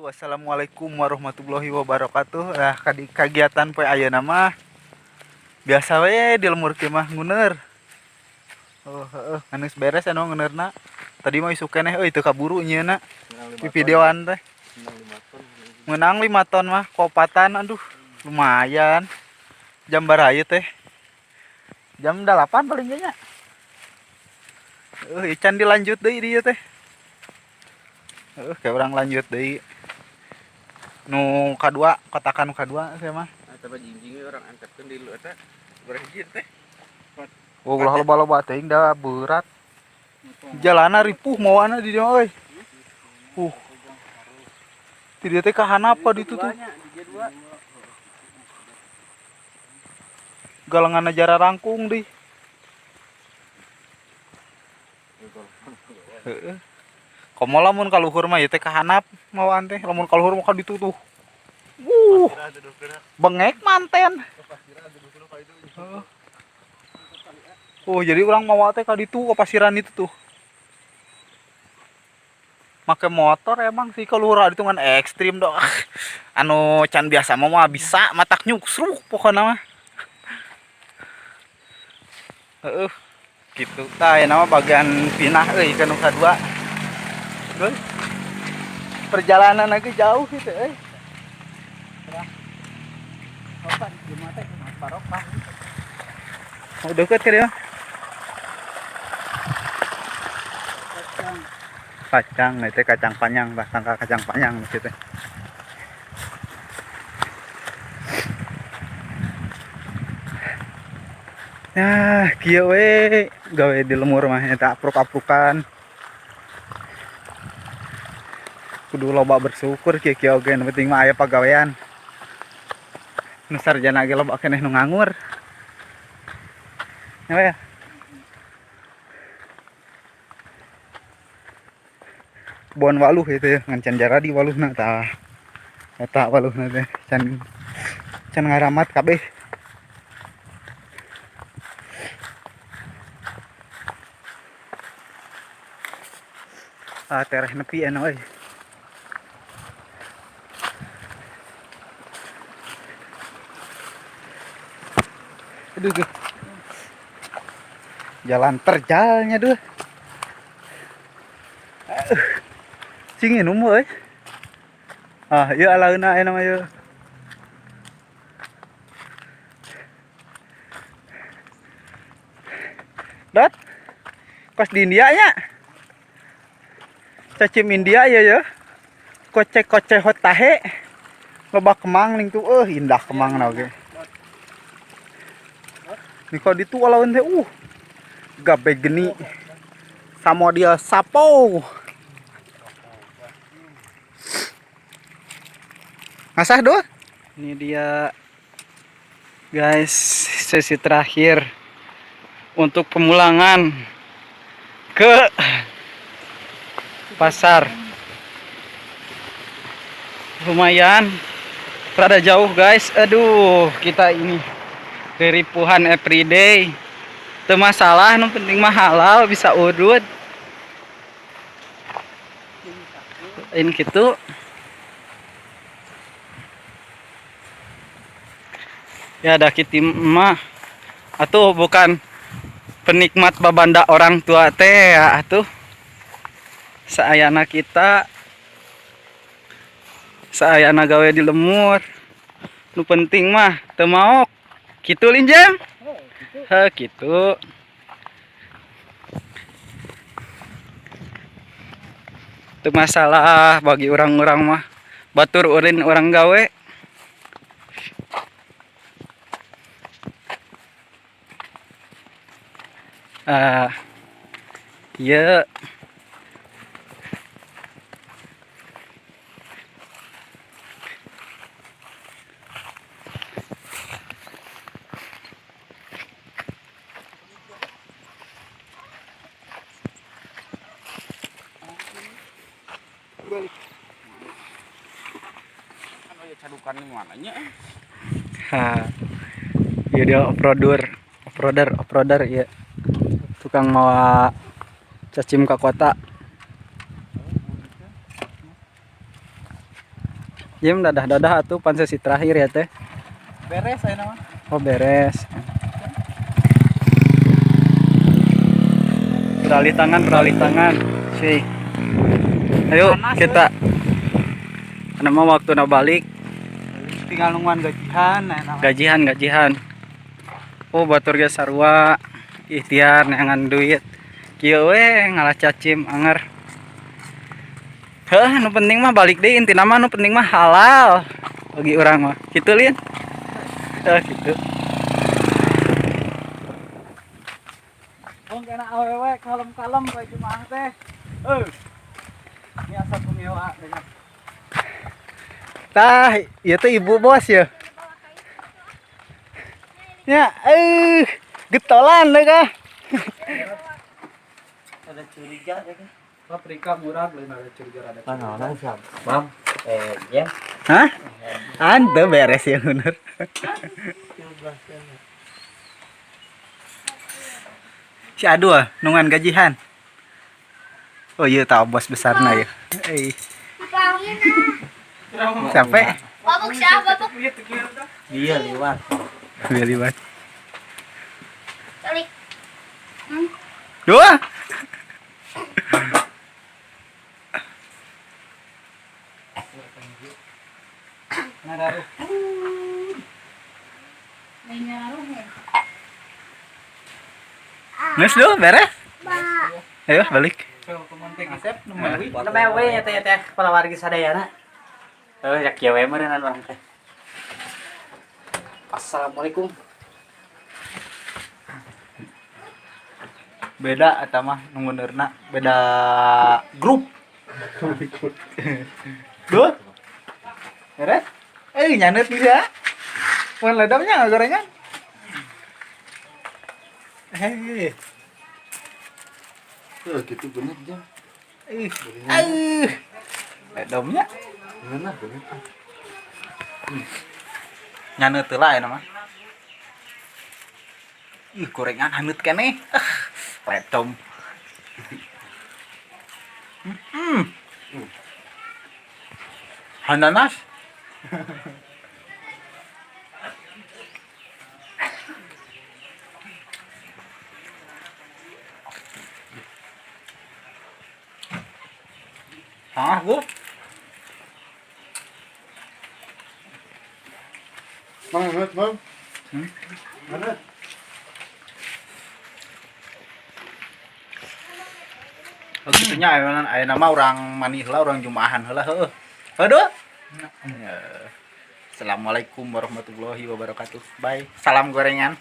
Wassalamualaikum warahmatullahi wabarakatuh. Nah, kegiatan poe ayeuna mah biasa we di lemur kieu mah nguner. Oh, heeh, geus beres anu ngunerna. Tadi mah isuk keneh euy teu kaburu nyieunna. Di videoan teh. Menang 5 ton mah kopatan, aduh, lumayan. Jam baraha teh? Jam 8 paling kayaknya. Can dilanjut deui dieu teh. Kayak orang lanjut deui. Nu kadua, kotakan nu kadua saya mah. Eta mah jingjing orang antepkeun di lu eta. Berhiji teh. Oh, ulah loba-loba teuing da berat. Jalana ripuh mawana di dieu euy. Di dieu teh kahanap pa ditu tuh. Galenganna jara rangkung deui. Heeh. Komo lamun ka luhur mah ieu teh kahanap mawaan teh, lamun ka luhur mah ka ditu tuh. Bengek manten. Oh, jadi urang mawa teh ka ditu ka pasiran itu tuh. Make motor emang sih ka luhur ditu ngan ekstrim doh. Anu can biasa mah bisa matak nyuksruk pokona mah. Heeh. Gitu tah ayeuna mah bagian pinah euy ka nu kadua. Euy. Perjalanan lagi jauh gitu euy. Oh, deket ke dia. Kacang, itu kacang panjang, bah tangka kacang panjang gitu. Nah, kieu we gawe di lemur mah eta apruk-aprukan. Kudu loba bersyukur kieu-kieu oge, nu penting mah aya pagawean. Nu sarjana ge loba keneh nu nganggur. Ya. Bon waluh itu ya, ngan can jaradi waluhna tah. Eta waluhna teh can can ngaramat kabeh. Ah, tereh nepi anu euy. Aduh, duh. Jalan terjalnya duh. Cing minum euy. Ah, ieu alaeuna aya mah ieu. Dot. Kos di India nya. Cacim India ya ya. Kocek-kocek hotahe. Loba kemang ning tuh indah kemang na oge. Niko ditu alaeun teh gabe geni. Samo dia sapo. Ngasah doh. Ini dia guys, sesi terakhir untuk pemulangan ke pasar. Lumayan rada jauh guys. Aduh, kita ini keripuhan everyday. Teu masalah, nu penting mah halal bisa urut. Ini gitu. Ya ada kita mah atuh bukan penikmat babanda orang tua teh ya atuh. Saayana kita, saayana gawe di lemur. Nu penting mah teu maok. Kitu linjam? Heh kitu. Teu masalah bagi orang-orang mah. Batur ulin orang gawe. Ya. Cadukan di mananya? Ha. Ya dia off-roader ya. Tukang mawa cacim ke kota. Jim dadah-dadah atuh pan sesi terakhir ya teh. Beres ayeuna mah. Oh beres. Beralih tangan, beralih tangan. Si. Ayo Panas, kita. Karena mah waktu balik Tinggal nungguan gajihan ayeuna mah. Gajihan, gajihan. Oh batur ge sarua ikhtiar neangan duit. Kieu we ngalah cacim anger. Heuh, nu penting mah balik deui, intina mah nu penting mah halal bagi urang mah. Kitu lin. Heuh kitu. Wong kena awewe kalem-kalem kayak jemaah teh. Heuh. Ini asa pengewa dengan. Tah, ieu teh ibu bos ya. Ya, getolan deh kah. Ada curiga deh. Paprika murah lain ada curiga rada. Mana siap? Mam, ya. Hah? Ante beres ya bener. Si Adu ah, nungan gajihan. Oh iya tahu bos besarna ya. Eh, sampai Babuk siapa babuk? Dia lewat. beli banget. Balik. Dua. Nges dulu beres. Ayo balik. Nembe we nya teh teh kepala wargi sadayana. Oh, ya kieu we meureunnan urang teh. Assalamualaikum. Beda eta mah nu ngeuneurna, beda grup. Duh. Beres? Nyaneut bisa. Mun ledamnya gorengan. Hei. Tuh gitu bener jam. Ih. Ledomnya Bener bener. Nyaneut heula ayeuna mah. Ih, gorengan haneut keneh. Ah, ledom. Hmm. Hananas. Hah, bu? Mang, bener, Bang. Hmm? Bener. Oh, gitunya ayeuna ayeuna mah urang mani heula, urang jumaahan heula heueuh. Aduh. Assalamualaikum warahmatullahi wabarakatuh. Bye. Salam gorengan.